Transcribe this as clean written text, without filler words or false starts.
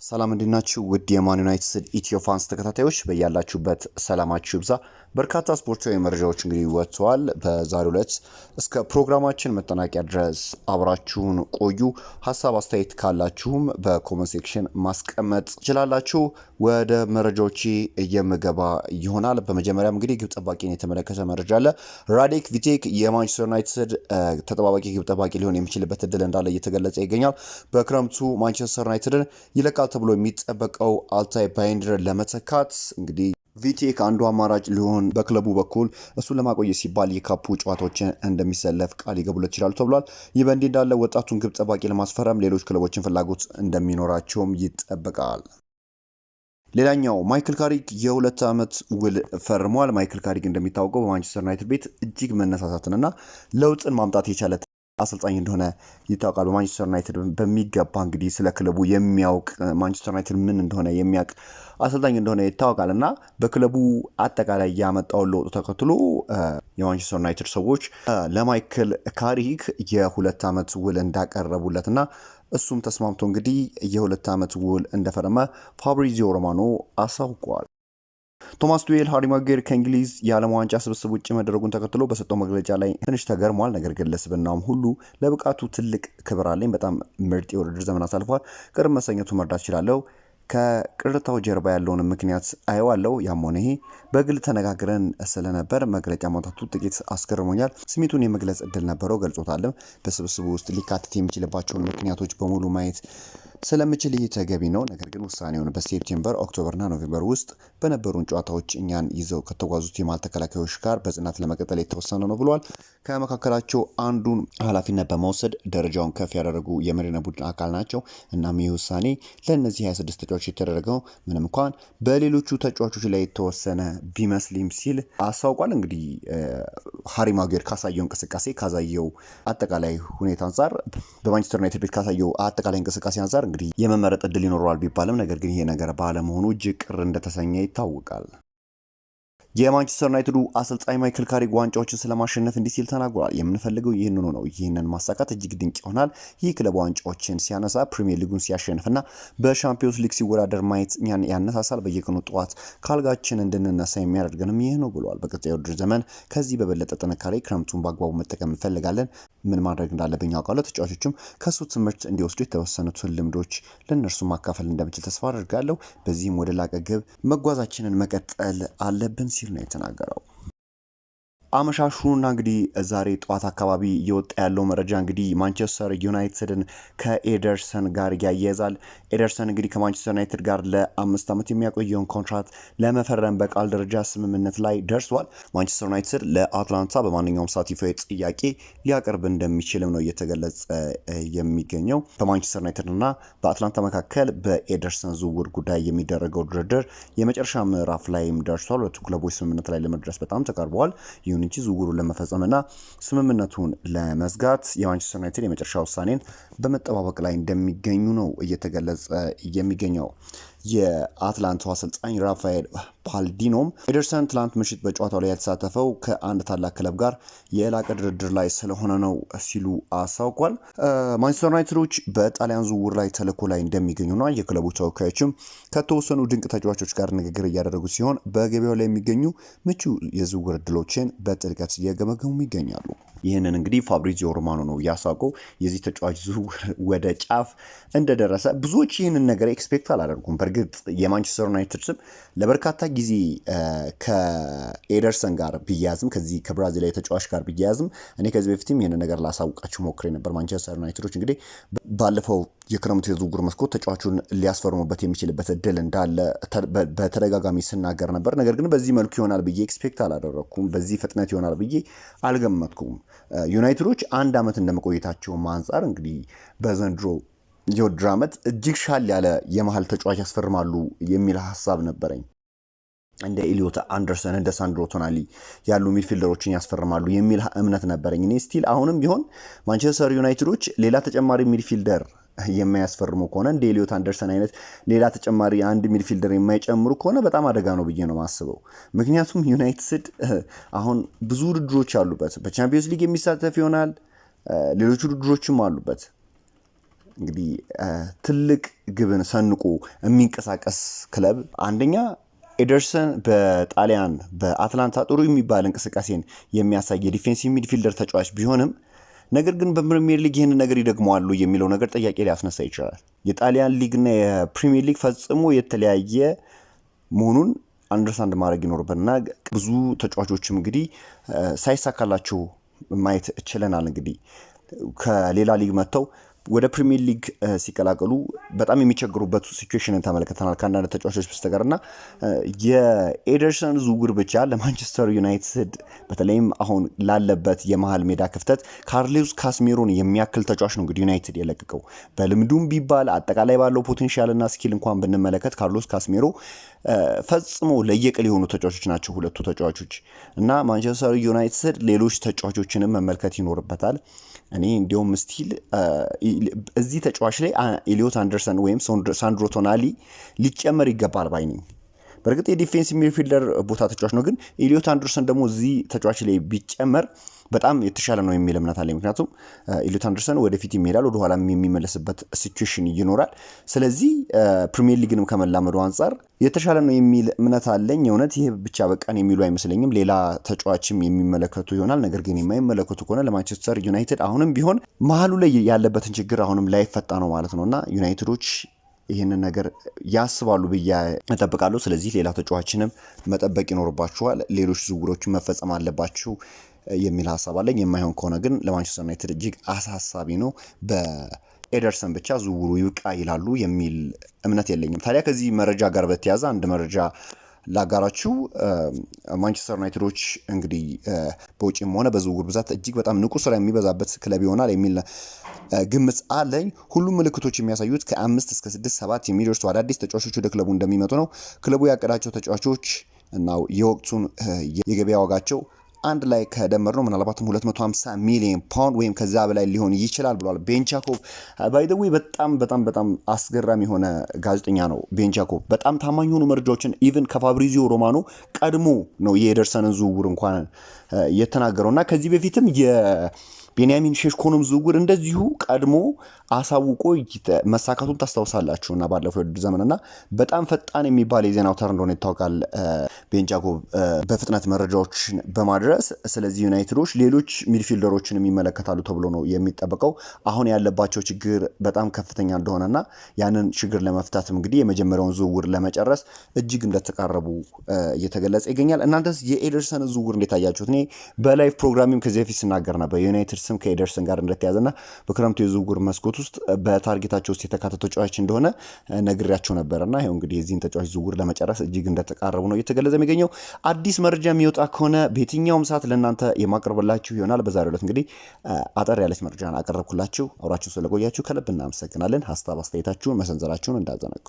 ሰላም እንዴት ናችሁ? ውድ የማን ዩናይትድ ኢትዮ ፋንስ ተከታታዮች በያላችሁበት ሰላማችሁ ይብዛ። በርካታ ስፖርታዊ መረጃዎች እንግዲህ ወጥተዋል። በዛሬው ዕለት እስከ ፕሮግራማችን መጠናቀቂያ ድረስ አብራችሁን ቆዩ። ሀሳብ አስተያየት ካላችሁም በ comment section ማስቀመጥ ትችላላችሁ። ወደ መረጃዎች የምገባ ይሆናል። በመጀመሪያም እንግዲህ ግብ ጠባቂን የተመለከተ መረጃ አለ። ራዴክ ቪቴክ የማንቸስተር ዩናይትድ ተጠባባቂ ግብ ጠባቂ ሊሆን የሚችልበት እድል እንዳለ እየተገለጸ ይገኛል። በክረምቱ ማንቸስተር ዩናይትድን ይለቃል ተብሎ የሚጠበቀው አልታይ ባይንድርን ለመተካት እንግዲህ ቪቴክ አንዱ አማራጭ ሊሆን በክለቡ በኩል እሱን ለማቆየት ሲባል የ cup ኡ ጨዋታዎችን እንደሚሰለፍ ቃል ሊገቡለት ይችላሉ ተብሏል። ይህ በእንዲህ እንዳለ ወጣቱን ግብ ጠባቂ ለማስፈረም ሌሎች ክለቦችን ፍላጎት እንደሚኖራቸውም ይጠበቃል። ሌላኛው ማይክል ካሪክ የ2 ዓመት ውል ፈርሟል። ማይክል ካሪክ እንደሚታወቀው በማንቸስተር ዩናይትድ ቤት እጅግ መነሳሳትንና ለውጥን ማምጣት የቻለ አሰልጣኝ እንደሆነ ይታወቃል። በማንቸስተር ዩናይትድ በሚገባ እንግዲህ ስለ ክለቡ የሚያውቅ፣ ማንቸስተር ዩናይትድ ምን እንደሆነ የሚያውቅ አሰልጣኝ እንደሆነ ይታወቃል እና በክለቡ አጠቃላይ ያመጣውን ለውጥ ተከትሎ የማንቸስተር ዩናይትድ ሰዎች ለማይክል ካሪክ የ2 ዓመት ውል እንዳቀረቡለትና እሱም ተስማምቶ እንግዲህ የ2 ዓመት ውል እንደፈረመ ፋብሪዚዮ ሮማኖ አሳውቋል። ቶማስ ቱሄል ሃሪ ማጓየር ከእንግሊዝ የዓለም ዋንጫ ስብስብ ውጭ መደረጉን ተከትሎ በሰጠው መግለጫ ላይ ትንሽ ተገርሟል። ነገር ግን ለስብናውም ሁሉ ለብቃቱ ትልቅ ክብር አለኝ። በጣም ምርጥ የውድድር ዘመን አሳልፏል። ቅር መሰኘቱ መርዳት እችላለሁ። ከቅርታው ጀርባ ያለውን ምክንያት አየዋለሁ። ያም ሆነ ይሄ በግል ተነጋግረን ስለነበር መግለጫ ማውጣቱ ጥቂት አስገርሞኛል። ስሜቱን የመግለጽ እድል ነበረው፣ ገልጾታልም። በስብስቡ ውስጥ ሊካተት የሚችልባቸውን ምክንያቶች በሙሉ ማየት ስለምችል ይህ ተገቢ ነው። ነገር ግን ውሳኔውን በ September፣ October ና November ውስጥ በነበሩን ጨዋታዎች እኛን ይዘው ከተጓዙት የመሃል ተከላካዮች ጋር በጽናት ለመቀጠል የተወሰነ ነው ብሏል። ከመካከላቸው አንዱን ኃላፊነት በመውሰድ ደረጃውን ከፍ ያደረጉ የመሪነ ቡድን አካል ናቸው። እናም ይህ ውሳኔ ለእነዚህ 26 ተጫዋቾች የተደረገው ምንም እንኳን በሌሎቹ ተጫዋቾች ላይ የተወሰነ ቢመስልም ሲል አስታውቋል። እንግዲህ ሃሪ ማጓየር ካሳየው እንቅስቃሴ፣ ካሳየው አጠቃላይ ሁኔታ አንጻር፣ በማንቸስተር ዩናይትድ ቤት ካሳየው አጠቃላይ እንቅስቃሴ አንጻር እንግዲህ የመመረጥ እድል ይኖረዋል ቢባልም ነገር ግን ይሄ ነገር ባለመሆኑ እጅግ ቅር እንደተሰኘ ይታወቃል። የማንቸስተር ዩናይትዱ አሰልጣኝ ማይክል ካሪክ ዋንጫዎችን ስለማሸነፍ እንዲህ ሲል ተናግሯል። የምንፈልገው ይህንኑ ነው። ይህንን ማሳካት እጅግ ድንቅ ይሆናል። ይህ ክለብ ዋንጫዎችን ሲያነሳ፣ ፕሪሚየር ሊጉን ሲያሸንፍና በሻምፒዮንስ ሊግ ሲወዳደር ማየት እኛን ያነሳሳል። በየቀኑ ጠዋት ካልጋችን እንድንነሳ የሚያደርገንም ይህ ነው ብሏል። በቀጣዩ የውድድር ዘመን ከዚህ በበለጠ ጥንካሬ ክረምቱን በአግባቡ መጠቀም እንፈልጋለን። ምን ማድረግ እንዳለብኝ አውቃለሁ። ተጫዋቾችም ከሱ ትምህርት እንዲወስዱ የተወሰኑትን ልምዶች ለእነርሱ ማካፈል እንደምችል ተስፋ አድርጋለሁ። በዚህም ወደ ላቀ ግብ መጓዛችንን መቀጠል አለብን ሲል ነው የተናገረው። አመሻሹና እንግዲህ ዛሬ ጠዋት አካባቢ እየወጣ ያለው መረጃ እንግዲህ ማንቸስተር ዩናይትድን ከኤደርሰን ጋር ያያይዛል። ኤደርሰን እንግዲህ ከማንቸስተር ዩናይትድ ጋር ለ5 ዓመት የሚያቆየውን ኮንትራት ለመፈረም በቃል ደረጃ ስምምነት ላይ ደርሷል። ማንቸስተር ዩናይትድ ለአትላንታ በማንኛውም ሰዓት ይፋዊ ጥያቄ ሊያቀርብ እንደሚችልም ነው እየተገለጸ የሚገኘው። በማንቸስተር ዩናይትድ እና በአትላንታ መካከል በኤደርሰን ዝውውር ጉዳይ የሚደረገው ድርድር የመጨረሻ ምዕራፍ ላይም ደርሷል። ሁለቱ ክለቦች ስምምነት ላይ ለመድረስ በጣም ተቃርበዋል። ይሁን እንጂ ዝውውሩን ለመፈጸምና ስምምነቱን ለመዝጋት የማንቸስተር ዩናይትድ የመጨረሻ ውሳኔን በመጠባበቅ ላይ እንደሚገኙ ነው እየተገለጸ የሚገኘው። የአትላንታው አሰልጣኝ ራፋኤል ፓልዲኖም ኤደርሰን ትላንት ምሽት በጨዋታው ላይ ያልተሳተፈው ከአንድ ታላቅ ክለብ ጋር የላቀ ድርድር ላይ ስለሆነ ነው ሲሉ አሳውቋል። ማንቸስተር ዩናይትዶች በጣሊያን ዝውውር ላይ ተልዕኮ ላይ እንደሚገኙና የክለቡ ተወካዮችም ከተወሰኑ ድንቅ ተጫዋቾች ጋር ንግግር እያደረጉ ሲሆን በገበያው ላይ የሚገኙ ምቹ የዝውውር እድሎችን በጥልቀት እየገመገሙ ይገኛሉ። ይህንን እንግዲህ ፋብሪዚዮ ሮማኖ ነው ያሳውቀው። የዚህ ተጫዋች ዝውውር ወደ ጫፍ እንደደረሰ ብዙዎች ይህንን ነገር expect አላደርጉም። በእርግጥ የማንቸስተር ዩናይትድ ስም ለበርካታ ጊዜ ከኤደርሰን ጋር ቢያያዝም፣ ከዚህ ከብራዚላዊ ተጫዋች ጋር ቢያያዝም፣ እኔ ከዚህ በፊትም ይህንን ነገር ላሳውቃችሁ ሞክሬ ነበር። ማንቸስተር ዩናይትዶች እንግዲህ ባለፈው የክረምቱ የዝውውር መስኮት ተጫዋቹን ሊያስፈርሙበት የሚችልበት እድል እንዳለ በተደጋጋሚ ስናገር ነበር። ነገር ግን በዚህ መልኩ ይሆናል ብዬ expect አላደረግኩም። በዚህ ፍጥነት ይሆናል ብዬ አልገመትኩም። ዩናይትዶች አንድ ዓመት እንደመቆየታቸውም አንጻር እንግዲህ በዘንድሮ የውድድር ዓመት እጅግ ሻል ያለ የመሀል ተጫዋች ያስፈርማሉ የሚል ሀሳብ ነበረኝ። እንደ ኤሊዮት አንደርሰን፣ እንደ ሳንድሮ ቶናሊ ያሉ midfielder ኦችን ያስፈርማሉ የሚል እምነት ነበረኝ። እኔ still አሁንም ቢሆን ማንቸስተር ዩናይትዶች ሌላ ተጨማሪ midfielder የማያስፈርሙ ከሆነ፣ እንደ ኤሊዮት አንደርሰን አይነት ሌላ ተጨማሪ አንድ midfielder የማይጨምሩ ከሆነ በጣም አደጋ ነው ብዬ ነው የማስበው። ምክንያቱም ዩናይትድ አሁን ብዙ ውድድሮች አሉበት። በቻምፒዮንስ ሊግ የሚሳተፍ ይሆናል። ሌሎች ውድድሮችም አሉበት። እንግዲህ ትልቅ ግብን ሰንቆ የሚንቀሳቀስ ክለብ፣ አንደኛ ኤደርሰን በጣሊያን በአትላንታ ጥሩ የሚባል እንቅስቃሴን የሚያሳይ የ defensive midfielder ተጫዋች ቢሆንም፣ ነገር ግን በፕሪሚየር ሊግ ይህንን ነገር ይደግመዋሉ የሚለው ነገር ጥያቄ ሊያስነሳ ይችላል። የጣሊያን ሊግና የፕሪሚየር ሊግ ፈጽሞ የተለያየ መሆኑን understand ማድረግ ይኖርበትና ብዙ ተጫዋቾችም እንግዲህ ሳይሳካላቸው ማየት ችለናል። እንግዲህ ከሌላ ሊግ መጥተው ወደ ፕሪሚየር ሊግ ሲቀላቀሉ በጣም የሚቸግሩበት situation ን ተመልክተናል ከአንዳንድ ተጫዋቾች በስተቀር። እና የኤደርሰን ዝውውር ብቻ ለማንቸስተር ዩናይትድ በተለይም አሁን ላለበት የመሀል ሜዳ ክፍተት፣ ካርሎስ ካስሜሮን የሚያክል ተጫዋች ነው እንግዲህ ዩናይትድ የለቀቀው። በልምዱም ቢባል አጠቃላይ ባለው potential እና skill እንኳን ብንመለከት ካርሎስ ካስሜሮ ፈጽሞ ለየቅል የሆኑ ተጫዋቾች ናቸው ሁለቱ ተጫዋቾች። እና ማንቸስተር ዩናይትድ ሌሎች ተጫዋቾችንም መመልከት ይኖርበታል። እኔ እንዲሁም still እዚህ ተጫዋች ላይ ኤሊዮት አንደርሰን ወይም ሳንድሮ ቶናሊ ሊጨመር ይገባል ባይ ነኝ። በእርግጥ የ defense midfielder ቦታ ተጫዋች ነው፣ ግን ኤሊዮት አንደርሰን ደግሞ እዚህ ተጫዋች ላይ ቢጨመር በጣም የተሻለ ነው የሚል እምነት አለኝ። ምክንያቱም ኤሊዮት አንደርሰን ወደፊት ይሄዳል፣ ወደኋላም የሚመለስበት situation ይኖራል። ስለዚህ ፕሪሚየር ሊግንም ከመላመዱ አንጻር የተሻለ ነው የሚል እምነት አለኝ። የእውነት ይሄ ብቻ በቃን የሚሉ አይመስለኝም። ሌላ ተጫዋችም የሚመለከቱ ይሆናል። ነገር ግን የማይመለከቱ ከሆነ ለማንቸስተር ዩናይትድ አሁንም ቢሆን መሀሉ ላይ ያለበትን ችግር አሁንም ላይፈታ ነው ማለት ነው። እና ዩናይትዶች ይህንን ነገር ያስባሉ ብዬ እጠብቃለሁ። ስለዚህ ሌላ ተጫዋችንም መጠበቅ ይኖርባችኋል። ሌሎች ዝውውሮችን መፈጸም አለባችሁ የሚል ሀሳብ አለኝ። የማይሆን ከሆነ ግን ለማንቸስተር ዩናይትድ እጅግ አሳሳቢ ነው። በኤደርሰን ብቻ ዝውውሩ ይብቃ ይላሉ የሚል እምነት የለኝም። ታዲያ ከዚህ መረጃ ጋር በተያያዘ አንድ መረጃ ላጋራችሁ። ማንቸስተር ዩናይትዶች እንግዲህ በውጭም ሆነ በዝውውር ብዛት እጅግ በጣም ንቁ ስራ የሚበዛበት ክለብ ይሆናል የሚል ግምት አለኝ። ሁሉም ምልክቶች የሚያሳዩት ከ5 እስከ 6፣ 7 የሚደርሱ አዳዲስ ተጫዋቾች ወደ ክለቡ እንደሚመጡ ነው። ክለቡ ያቀዳቸው ተጫዋቾች እና የወቅቱን የገበያ ዋጋቸው አንድ ላይ ከደመርነው ምናልባትም 250 ሚሊዮን ፓውንድ ወይም ከዛ በላይ ሊሆን ይችላል ብሏል ቤን ጃኮብ። By the way፣ በጣም በጣም በጣም አስገራሚ የሆነ ጋዜጠኛ ነው ቤን ጃኮብ። በጣም ታማኝ የሆኑ መረጃዎችን even ከፋብሪዚዮ ሮማኖ ቀድሞ ነው የኤደርሰንን ዝውውር እንኳን የተናገረው። እና ከዚህ በፊትም የቤንያሚን ሼሽኮንም ዝውውር እንደዚሁ ቀድሞ አሳውቆ መሳካቱን ታስታውሳላችሁ። እና ባለፈው የውድድር ዘመን እና በጣም ፈጣን የሚባል የዜና አውታር እንደሆነ ይታወቃል ቤን ጃኮብ በፍጥነት መረጃዎችን በማድረስ። ስለዚህ ዩናይትዶች ሌሎች midfielder ኦችንም ይመለከታሉ ተብሎ ነው የሚጠበቀው። አሁን ያለባቸው ችግር በጣም ከፍተኛ እንደሆነና ያንን ችግር ለመፍታትም እንግዲህ የመጀመሪያውን ዝውውር ለመጨረስ እጅግ እንደተቃረቡ እየተገለጸ ይገኛል። እናንተስ የኤደርሰን ዝውውር እንዴት አያችሁት? እኔ በ live ፕሮግራሜም ከዚህ በፊት ስናገር ነበር የዩናይትድ ስም ከኤደርሰን ጋር እንደተያዘና በክረምቱ የዝውውር መስኮት ውስጥ በ target ኣቸው ውስጥ የተካተተ ተጫዋች እንደሆነ ነግሬያቸው ነበር። እና ይኸው እንግዲህ የዚህን ተጫዋች ዝውውር ለመጨረስ እጅግ እንደተቃረቡ ነው እየተገለጸ የሚገኘው። አዲስ መረጃ የሚወጣ ከሆነ በየትኛውም ሰዓት ለእናንተ የማቀርብላችሁ ይሆናል። በዛሬው ዕለት እንግዲህ አጠር ያለች መረጃን አቀረብኩላችሁ። አብራችሁ ስለቆያችሁ ከልብ እናመሰግናለን። ሀሳብ አስተያየታችሁን መሰንዘራችሁን እንዳትዘነጉ።